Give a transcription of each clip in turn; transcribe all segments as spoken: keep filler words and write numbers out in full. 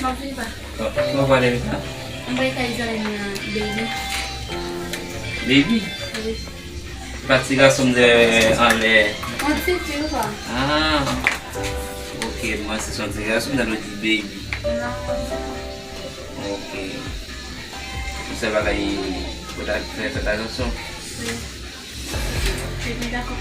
M ap vini pa. Bon, bon, bon, Levita. Mwen bay kay zanmi m nan, Baby. Baby? Wi. Pa ti gason m te wè anlè. Yon ti fi ou pa? Ah. Ok, m panse se yon ti gason, m tande w di Baby. Non. Ok. Yon sèl bagay, fò ta fè, fè atansyon. Wi. Ebyen, dakò.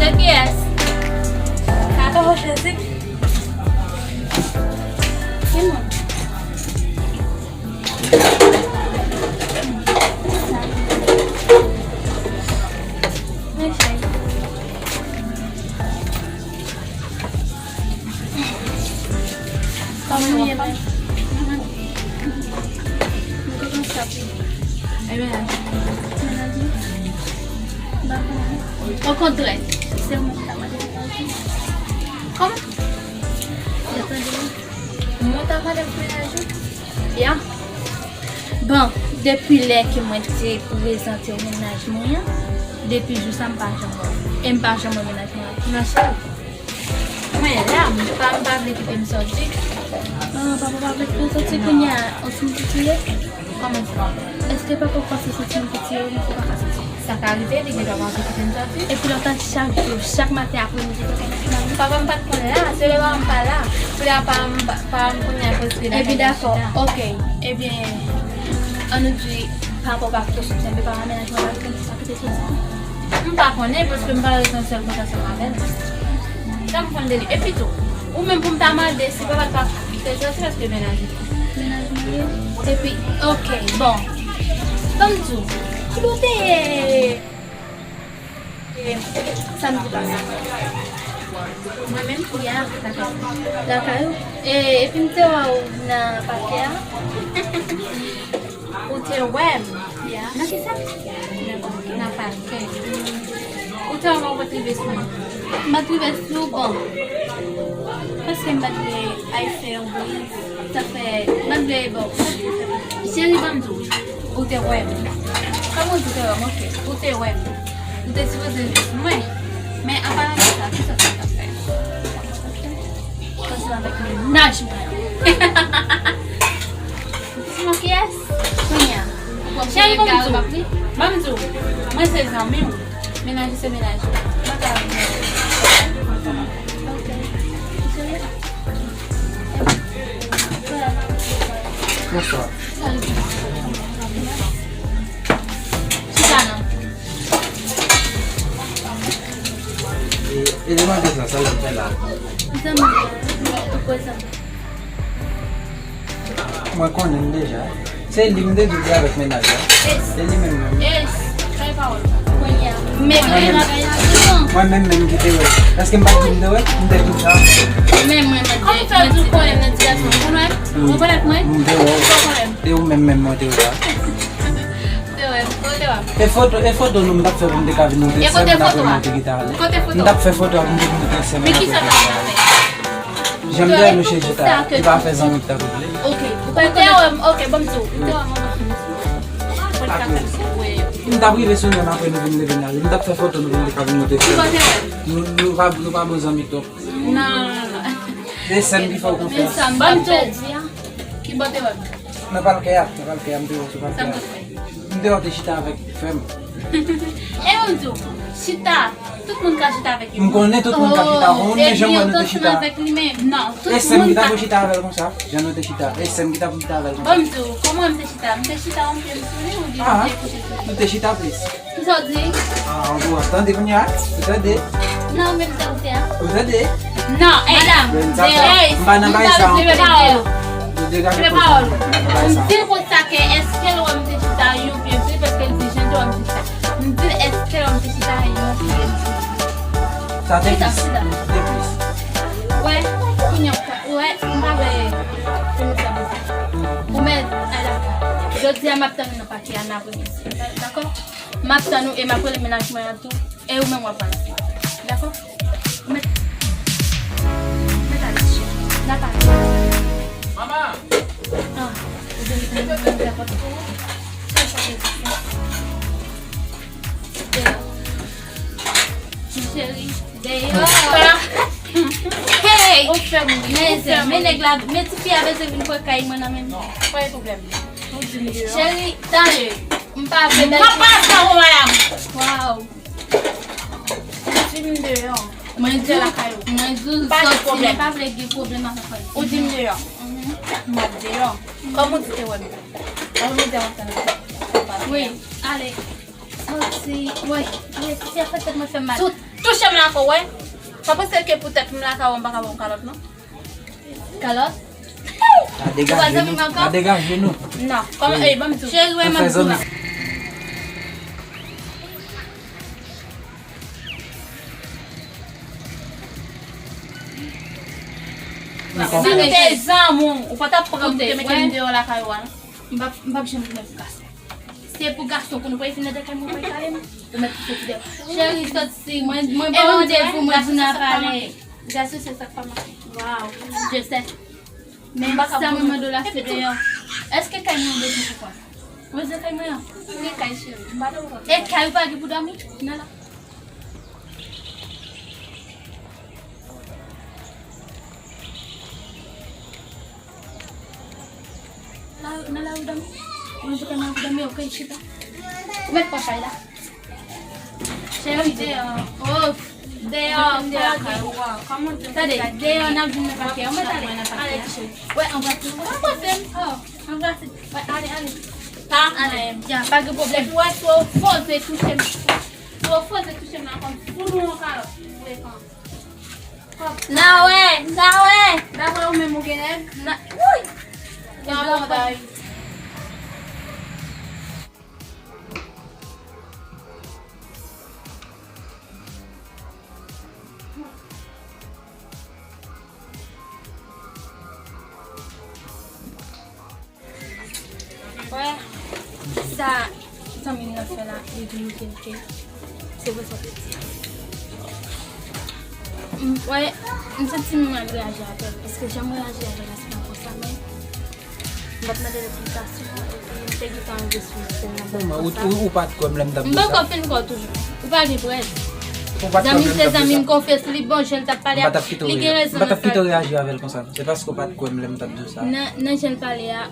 Se kiyès? Kato Jezi. Ki moun? Kòman w ye, baz? Mwen kontan sa pou ou. E mennaj ou? Mennaj mwen? Okontrè, se mwen ki ta mande mennaj ou. Kòman? Mwen ta mande mennaj ou? Ya. Bon, depi lè ke mwen te prezante w mennaj mwen an, depi jou sa m pa janm wè w. E m pa janm wè mennaj mwen an. Mwen cheri, mwen la, m pa, m pa vle kite m sòti. Ah, papa pa vle kite w sòti kounye a, ou ti m pitire? Kòman sa? Èske papa w panse se ti m pitire ou pa ka sòti? Sa ka rive, li gen dwa pa vle kite m sòti. Epi lòt la, chak jou, chak maten apre midi, papa m ap fè lavi. Papa m pa t konn la, se lè papa m pa la. Pou la pa m, pa m kounye a poste la. Epi dakò, ok. Ebyen, ann nou di, pa rapò pa kite w sòti, epi pa mennaj mwen pa kite, pa kite w sòti. M pa konnen, paske m pa ret yon sèl konsa sèlman avè l. Sa m konn de li. Epi tou, ou menm pou m ta mande, si papa l pa kite l sòti, paske mennaj li. Mennaj mwen ye. Epi, ok, bon. Ban m di w, ki bote ye? E, samdi pase. Mwen menm? Ya, lakay ou. Lakay ou? E, epi m te wè w nan pakè a. Ou te wè m? Ya. Nan kisa? Nan pakè. Nan pakè. Ou te wè m, ou pa t rive sou mwen? M pa t rive sou, bon. Paske m pa t vle Ayisyen yo briz. Sa fè, m ap veye ba w. Cheri, ban m di w, ou te wè m. Kòman w di w te wè m? Ok, ou te wè m. Ou te sipoze jwenn mwen. Men, anpalan de sa, kisa w t ap fè? Ansanm avèk mennaj mwen. Sinon, kiyès? Kounye a. Cheri, ban m di w. Ban m di w. Mwen se zanmi w. Mennaj ou se mennaj ou. Mwen ka. Ok. Cheri. Bonswa. Chita non. E, e demanjez la, sa l ap fè la? Zanmi m, ou prezan. Mwen konnen l deja. Se li m te di w te avèk mennaj la. Se li menm menm. Kay pawòl. Kounye a. Men kounye a bagay la tou non. Mwen menm menm ki te wè. Èske m pa t di m te wè? M te di w sa. Men mwen, mwen te, mwen te di w konnen m nan ti gason. Ou konnen? Ou konèt mwen? M te wè w. Ou pa konnen m? E ou menm menm mwen te wè a. M te wè, ou te wè. E foto, e foto nou m t ap fè pou m te ka vin montre sè m apre mwen te kite ale. Kote foto? M t ap fè foto a pou m te vin montre sè m apre mwen te kite ale. Jan m te wè nou chèche ta, li pa fè zanmi k ta vle. Ok, ou pa te wè m, ok, ban m di w. Ou te wè manman. M t ap rive sou li menm apre nou vin leve n ale. M t ap fè foto nou pou m te ka vin montre sè m. Nou, nou pa, nou pa bon zanmi twòp. Non, non, non. Se sè m ki fè w konfyans. Ban m di w. Ki bò te wè m? Nan palkè a, nan palkè a, m te wè w sou palkè a. M te wè w te chita avèk frè m. E ou di w, chita, tout moun ka chita avèk yo. M konnen tout moun ka chita, bon, men jan m wè nou te chita. Non, tout moun pa. E sè m ki ta pou chita avè l konsa, jan nou te chita. E sè m ki ta pou chita avè l konsa. Bon, m di w, kòman m te chita? M te chita yon pye m sou li, ou byen m te kouche sou li? Nou te chita plis. Kisa w di? Ah, ou tande kounye a? Ou tande? Non, men m te koute a. Ou tande? Non, ey, madanm, m pa nan bay sa ankò. Nou degaje koze. M di l konsa ke Sa te plis. Te plis. Wè, kounye a, wè, m pa vle pou nou fè bouzen. Ou mèt, ay la. Jodi a, m ap tann ou nan pake a, n ap regle sa. Dakò? M ap tann ou e m ap rele mennaj mwen an tou. E ou menm w ap pale ansanm. Dakò? Ou mèt, mèt ale, cheri. N ap pale. Manman! Ah, ou vin pou mwen, mwen fè pòt pou ou. Sa sa te di sa? Deyò. Cheri, deyò. Hey! Ou fè m ri, ou fè m ri. Men nèg la, men tifi a bezwen vin pran kay mwen nan menm. Non, pa gen pwoblèm. Ou di m deyò. Cheri, tande. M pa vle bèl. M ap pale avè w, madanm. Waw. Ou di m deyò. Mwen di, mwen di, sòti, mwen pa vle gen pwoblèm avèk kay. Ou di m deyò. Mhm. M ap deyò. Kòm ou di te wè m. Kòm ou di w ap tann. Wi, ale. Sòti, wi, wi, si afè tèt mwen fè m mal. Si w touche m la ankò, wè. Pa panse ke poutèt m lakay ou, m pa ka ba w kalòt, non. Kalòt? Ou pa zanmi m ankò? N a degaje nou. Non, kòman, ey, ban m di w. Cheri, wè, m ap di w la. Si m te zanmi w, ou pa t ap pran pou te mete m deyò lakay ou a, non. M p ap, m p ap janm vin pou gason. Se pou gason, kounye w pa fin nan kay mwen, w pa kale m. Ou mèt soti deyò. Cheri, sòti, mwen, mwen gen randevou, mwen di n a pale. Gason, se sa k pa mache. Waw, je sais. Men sa mwen mande w la, se deyò. Èske kay mwen bezwen pou kòb? Ou bezwen kay mwen an? Ki kay, cheri? M pa dòmi. E kay ou pa gen pou dòmi? Nan la. La, nan lari w dòmi? Ou antre nan lari w dòmi, ok, chita. Ou mèt pran chay la. Cheri, deyò. Oh, deyò, deyò. Tande, deyò, n ap vin nan pake. Ou mèt ale. Ale, ti cheri. Wè, anbrase m. Anbrase m. Oh, anbrase m. Wè, ale, ale. Pa ale. Ya, pa gen pwoblèm. Epi wè, si w oze touche m. Si w oze touche m la, kòm fout ou yon kalòt. Frekan. N a wè, n a wè. Daprè ou menm ou gen nèg? N a, wouy! N a wè. Wè, sa zanmi m nan fè la, li di m ke, ke se vre sa w te di a. M, wè, m santi m mal reyaji avè l, paske jan m reyaji avè l la, se pa konsa, men m pa t mande l eksplikasyon, epi m te gentan rive sou sèn nan, m pa t konsa. Ou, ou, ou pa t kwè m lè m t ap di w sa? M poko fin kwè w toujou. Ou pa gen prèv. Ou pa t kwè m lè m t ap di w sa? Zanmi m se zanmi m, konfyans li, bon, jan l t ap pale a, li gen rezon nan sa. M pa t ap kite w reyaji avè l konsa. Se paske w pa t kwè m lè m t ap di w sa. Nan, nan jan l pale a,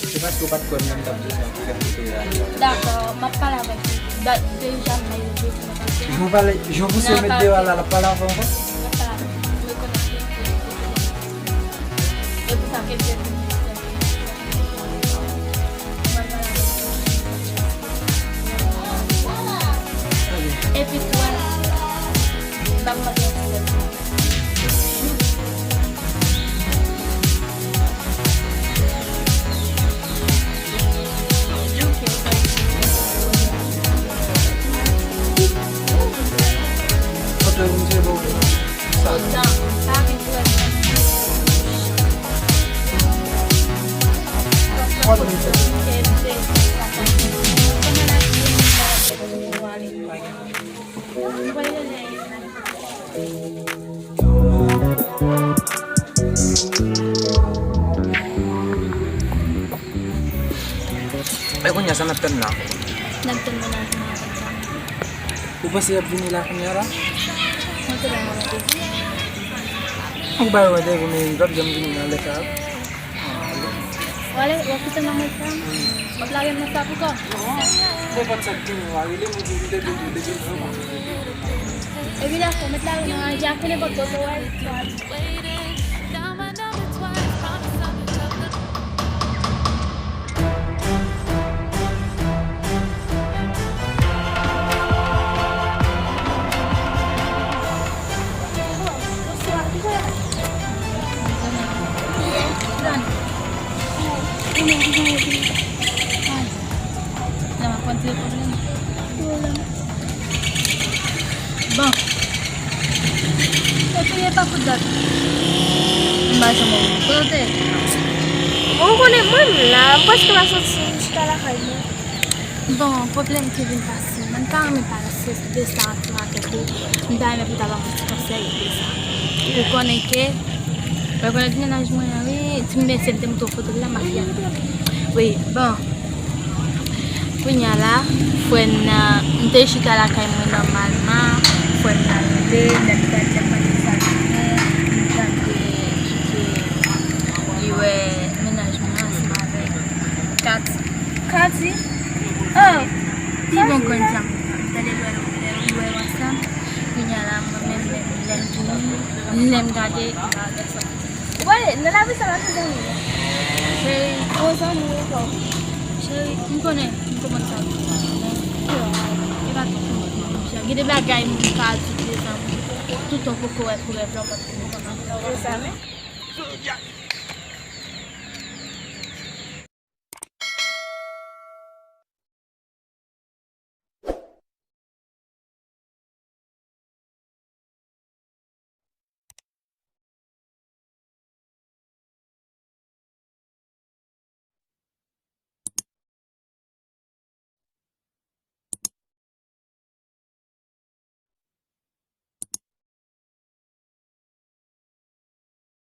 Se paske w pa t kwè m lè m t ap di w sa ki fè m kite w la. Dakò, m ap pale avèk li. Ba, deja m bay li de sou mwen pase. Jan w pale, jan w pouse met deyò a la, l ap pale avè w ankò? M ap pale avè l. M rekonèt li. E pou sa ke l fè vin. M ap pale avè l. Epi tou, m ap mande yon ti lòt. Men kounye a, sa n ap tann la? N ap tann mennaj mwen avèk zanmi. Ou panse y ap vini la kounye a la? Mwen te bay mwen randevou. Ou bay randevou, men y ap janm vini nan lè sa a. W ale, w ap kite m nan mwen sa? W ap lage m nan sa pou kò? Non. Nenpòt sa k genyen, w a rele m, ou di m depi, depi mwen. Epi dakò, mèt lage nan radyo a, ke nenpòt kote w al. Bon, Kote w ye, pa fout dat. M pa janm wè w. Kote w te ye? Bon, ou konnen mwen menm la, m prèske pa soti, m chita lakay mwen. Bon, pwoblèm ki vin pase, mwen ta renmen pale de sa ansanm avèk ou. M ta renmen pou ta ban mwen ti konsèy de sa. Ou konnen ke, ou konnen ti mennaj mwen an, wi, ti mesye m te montre w foto l la, mafya. Wi, bon. Kounye a la, frè n nan, m te chita lakay mwen nòmalman, frè n nan rele, lè m tande, lè m tande sa l di mwen, m tande li di ke li wè mennaj mwen ansanm avèk Kati. Kati? Oh! Pi bon grann zanmi m. M tande l wè, li wè yo ansanm. Kounye a la, mwen menm, menm, lè m vini, lè m gade, li pa avèk sa. Wè, nan lavi sa pa gen zanmi non. Cheri. Bon zanmi ou pa. Cheri, m konnen, m konprann sa w di. Men, e pa tout moun ki konn sa. Gen de bagay moun ka di de zanmi. Toutan w poko wè pou rèv la, w pa t konn sa.